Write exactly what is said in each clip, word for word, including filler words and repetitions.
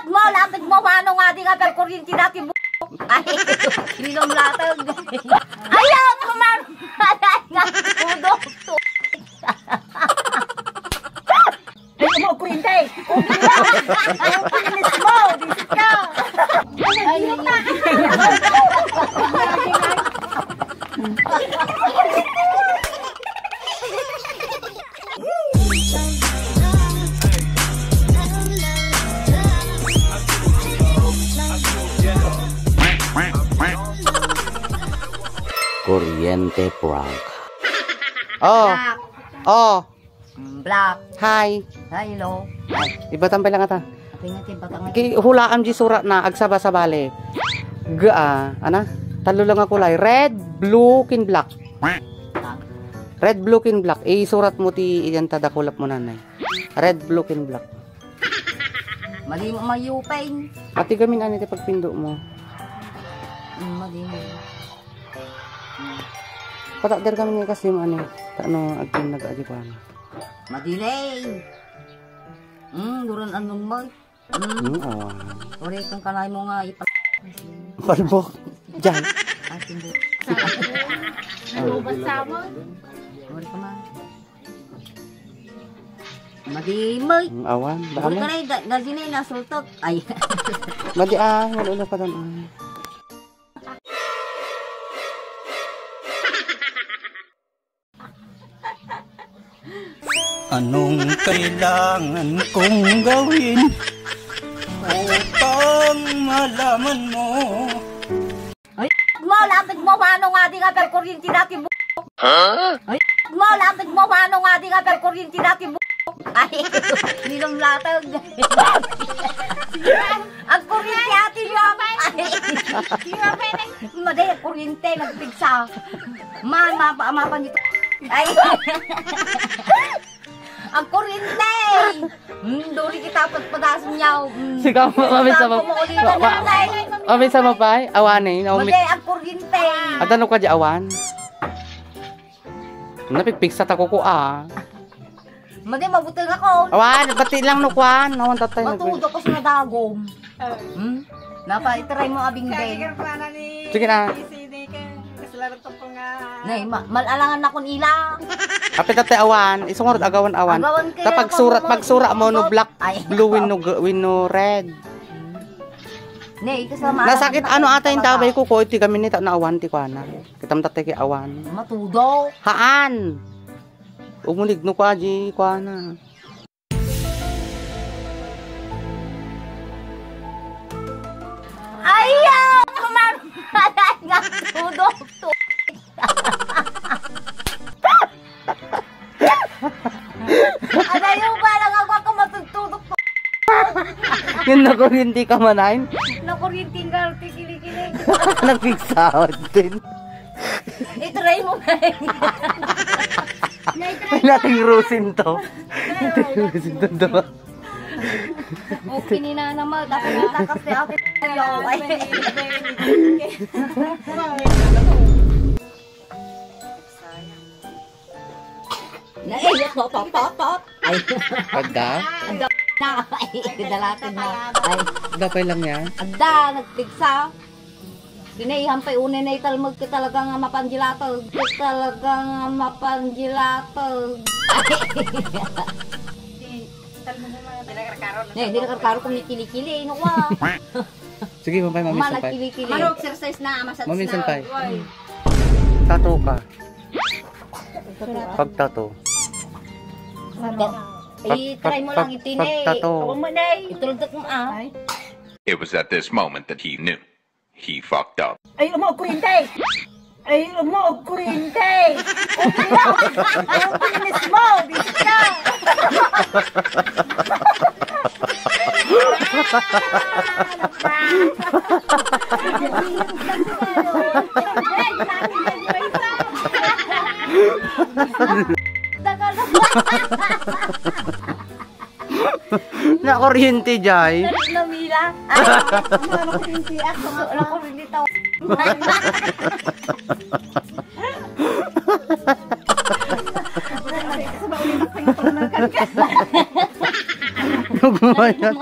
Mo, lapit mo, mano nga di nga perkuryente dati bu-, ay, ninong latag. Ayaw, kuman, aday nga, udok to. Ay, mo, kurinte. Ay, ang pinis mo, bisit ka. Ay, ay, ay. Kuryente prank. Oh. Black. Oh. Mm, black. Hi. Hi, hello. Ibatan pay lang ata. Apay nga ti batang. Ki-, hulaan di surat na, agsaba-sabali. Ga, ah, ana? Tallo lang a kulay. Red, blue, ken black. Ah. Red, blue, ken black. Isurat mo ti iyan ta dakulap mo, nanay. Red, blue, ken black. Mali mo mayupeng. Ati gamin ani ti pagpindo mo. Mm, mali mo. Patader kami ni kasi mo ani. Tano agin nag-agi pa. Madi na eh. Mm, duran anong mag- Mm. Mm, awan. Uri kang kanay mo nga ipa- Palbok. Diyan. Ay, hindi. Ano ba sa mo? Uri ka man. Madi mo. Mm, awan. Baka Uri mo. Ka na, da-, da-, di na yung nasultok. Ay. Madi ah, wala na pa doon. Anong kailangan kong gawin upang malaman mo? Ay, mo, lapit mo, mano nga di nga perkuryente dati bu-, Ha? Ay, mo, lapit mo, mano nga di nga perkuryente dati bu-, ay, ninong latag. Ang kuryente, ate, yun. Ay. Maday, ang kuryente, nagpigsa. Ma, ma, ma, ma, panito. Ay. Ang kuryente. Hmm, duri kita pagpadasan niya. Hmm. Sigaw mo, mabit sa Sigaw mo, mabit sa mapay. Awane, naumit. Maday, ang kuryente. At ano ka di awan? Napigpigsa ta kuko, ah. Madi, mabuteng ako. Awan, pati lang no kwan. Awan tatay. Matudo ko sa nadagom. Hmm? Napa, itry mo, abing Kaya din. Kaya ni Sige na. Isi ni Ken. Kasi larang to po nga. Nay, ma-, malalangan na kun ila. Apit tatay awan. Isungurot agawan awan. Agawan kayo Tapag surat, pag sura mo no black, Ay. Blue, win no, g-, win no red. Nay, kasama Nasakit ang ano ata yung talaga. Tabay ko, ko, iti kami ni ta-, naawan ti kwana. Kitam tatay ki awan. Matudo. Haan! Umulig no kwa, di kwa na. Ayaw! Kumarumalay nga tudok to. Adayo ba lang ako, ako matutudok to. Yung nakuryente ka manain? Nakuryente nga, arte, kili-kili. Nagpigsawan din. I-try mo na. Nating Rosin to. Nating Rosin to, to. Okay ni Nana Mal, tapos takas ni Ate Maria, okay. Naiyak, tot, tot, tot, tot. Ay. Pagda? Pagda na. Ay, kadalakan na. Ay. Gapay lang yan? Agda, nagpigsa. Dinay, hampay unay na italmag ka talaga nga mapanjilatag. Ka talaga nga mapanjilatag. Di, italmag mo nga talaga. Ne, di nakarkaro kung kili-kili, no kwa. Sige, mampay, mami, Uma, sampay. Nagkili-kili. Mano, exercise na, massage Mami, na. Sampay. Uy. Tato ka. Pagtato. Pag-, I-try mo pag-, lang, itine. Pagtato. Ako mo, Nay. Itultok mo, ah. Ay. It was at this moment that he knew. He fucked up. Ay, mo, kuryente! Ay, mo, kuryente! Ay, ang pinis mo! Bisit ka! Nakuryente, Jay. Namila. Ay, nakuryente ako. Nakuryente tao. Nagmayat.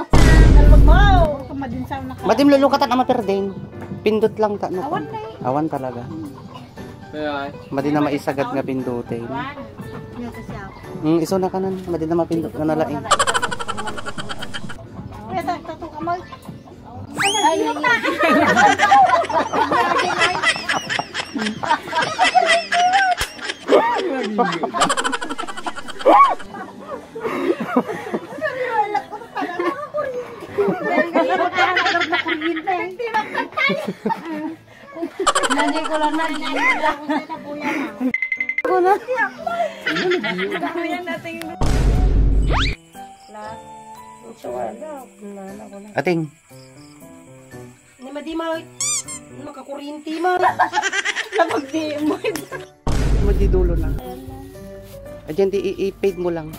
Talbag mo! Kamadin sa una ka. Madi lulukatan a maperden. Pindot lang ta, no? Awan na eh. Awan talaga. Kaya, madi na maisagad nga pindutin. Awan. Yung kasi ako. Mm, iso na kanan. Madi na mapindot na nalaing. Kaya ta-, tato ka mo. Ay, ay, ay. Nanay ko lang na. Ako na. Ating. Ni madi ma, makakuryente ma. Lapag di mo. Madi dulo na. Ayan, di i-, i-fade mo lang.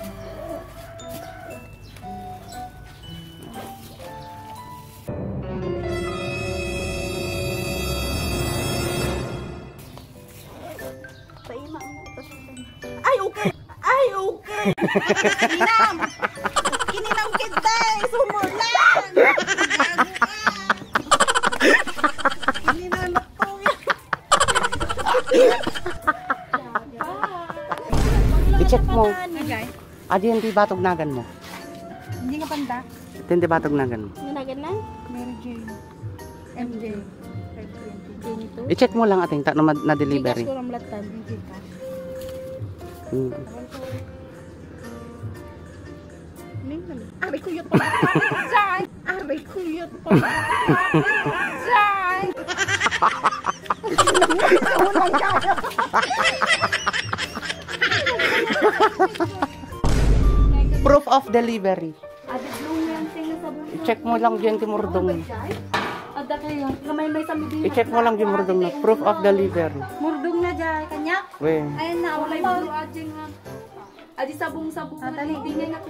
Paima mo. Ay, okay. Ay, okay. Kinam. Kininam kita eh. Sumurlan. Gago ka. Kininam ko yan. I-check mo. Agay. Adi, hindi batog nagan mo. Hindi nga panda. Ito hindi batog nagan mo. Nanagan lang? Mary Jane. M J. Jane ito. I-check mo lang ating ta no mad-, na-delivery. Gcash ko lang latan. Gcash. Hmm. Aray ko yun pa. Jai! Aray ko yun pa. Jai! Proof of delivery. I-check mo lang diyan ti murdong. Ada kayo. Kamay may sa midi. I-check mo lang diyan murdong na. Proof of delivery. Murdong na diyan. Kanya? We. Ayun na, wala yung bro, adjeng nga. Adi sabong-sabong.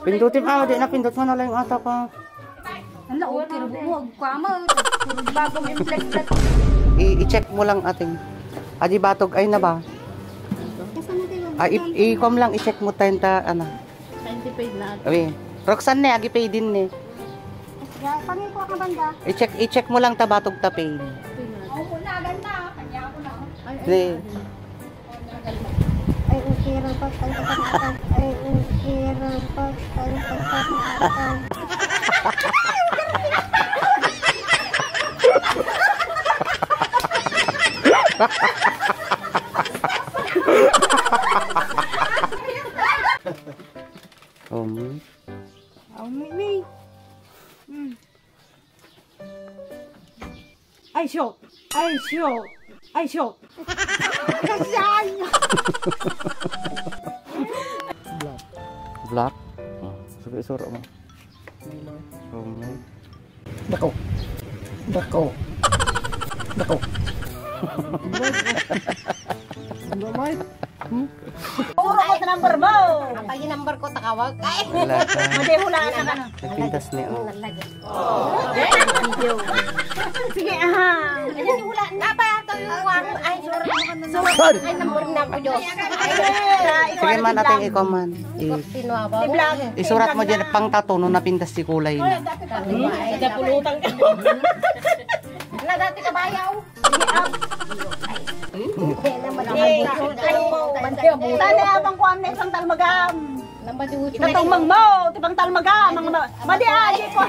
Pindutin pa, di na pindot mo na lang ata pa. Ano, okay, rubo mo, agkama. Bagong inflex na. I-, i-check mo lang ating. Adi batog ay na ba? Ay, i-, i-com lang, i-check mo tayo ta, ano. Ninety-five na. Abi, Roxanne ne, agi pay din ne. Pangil ko ka banda. I-check, i-check mo lang ta batog ta pay. Oo, na, ganda. Kanya ako na. Ay, ay, ne. Ay, okay, robot, ay, ay, ay, okay, robot, ay, ay, ay. Um. Oh, may, may. Hmm. Ay, show! Ay, show! Ay, show! Kasyan! Black. Black? Oh, sabi, isura mo. Dako. Dako. Dako. Ano, Mike? Hmm? Puro ko sa number mo. Ang pagi number ko, takawag. Ay. Wala ka. Madi, hulaan na ka na. Nagpintas ni, oh. Video. Sige, aha. Ay, wala na pa. Ito yung one. Ay, sorry. Sorry. Ay, number na ko, Diyos. Ay, sige man, ating ikaw man. I-, isurat mo dyan, pang tato, no, napintas si kulay na. Ay, dapulutan ka. Wala, dati kabayaw. Tani abang kuan na isang talmagam. Ito tong mangmo, ti pang talmagam, mangmo. Madi, ah, di ko.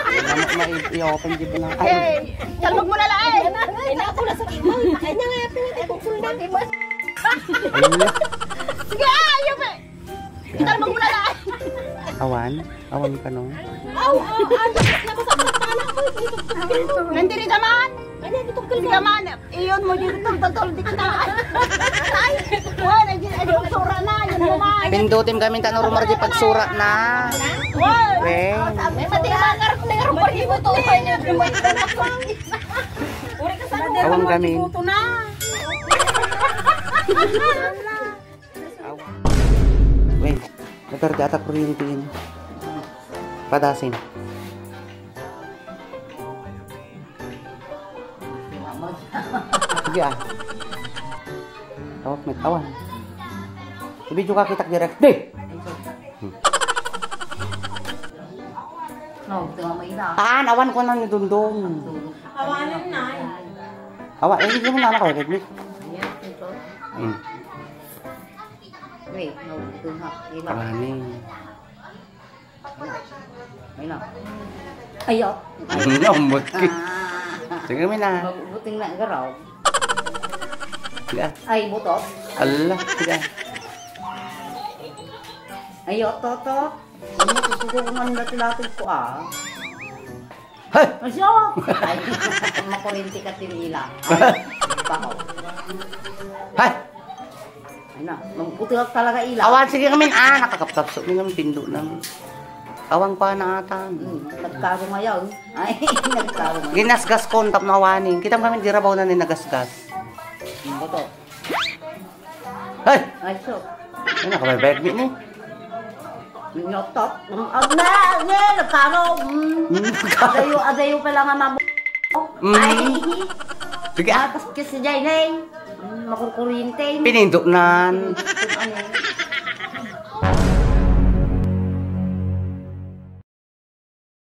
Ano mo, i-open di ba na? Eh, talmag mo na lang, eh. Ay, na ako na sa imo. Ay, na nga, ito nga, ito, sulda. Sige, ah, ayaw pa. Itar mo muna na. Awan? Awan ka, no? Aw, aw, aw, nabasa ko sa anak ko. Nandiri ka man? Ano, dito ka man. Iyon mo, dito, tol, tol, tol, di kita. Ay, wala, di, ay, di, sura na, yun mo man. Pindutin kami, ta normal di pagsura na. Wala. Eh. May mati, may karap, may karap, may buto, may buto. Uri ka sa Awang gamin. Buto na. Aw. Wait, natarga ata kuryente yun. Padasin. Sige ah. Tawag may awan. I-video ka kita direct. Di! Hmm. No, ito nga may ila. Ah, nawan ko na ni Dundong. Awanan na. Awa, eh, hindi mo na ako, Redmi. Ayan, ito. Hmm. Wait, no, ito nga. Iba. Aning. Ayun. Ayun. Ay, oh. Ano, umot ki? Ah. Sige, may na. Mabuting na garaw. Sige. Ay, buto. Ala, sige. Ayun, toto. Ano, susuko ko man dati-dati ko, ah. Hey! Asyo! Ay, makurinti ka tinila. Ay, bako. Hey! Ay na, magputuak talaga ila. Awan, sige kami, ah, nakakapkapso. May naman pindo na. Awan pa na ata. Hmm, nagkaro ngayon. Ay, nagkaro ngayon. Ginasgas ko, untap na awanin. Kita mo kami, dirabaw na ni nagasgas. Ang buto. Hey! Ay, so. Ay, nakabaybayag ni. Nyotot. Ang, ang, na, na, nagkaro. Mm. Mm, nagkaro. Adayo, adayo pala nga mabo. Mm. Ay. Sige, ah. Atas kasi dyan, eh. Mm, makurkurinte. Pinindok nan. Pinindok nan.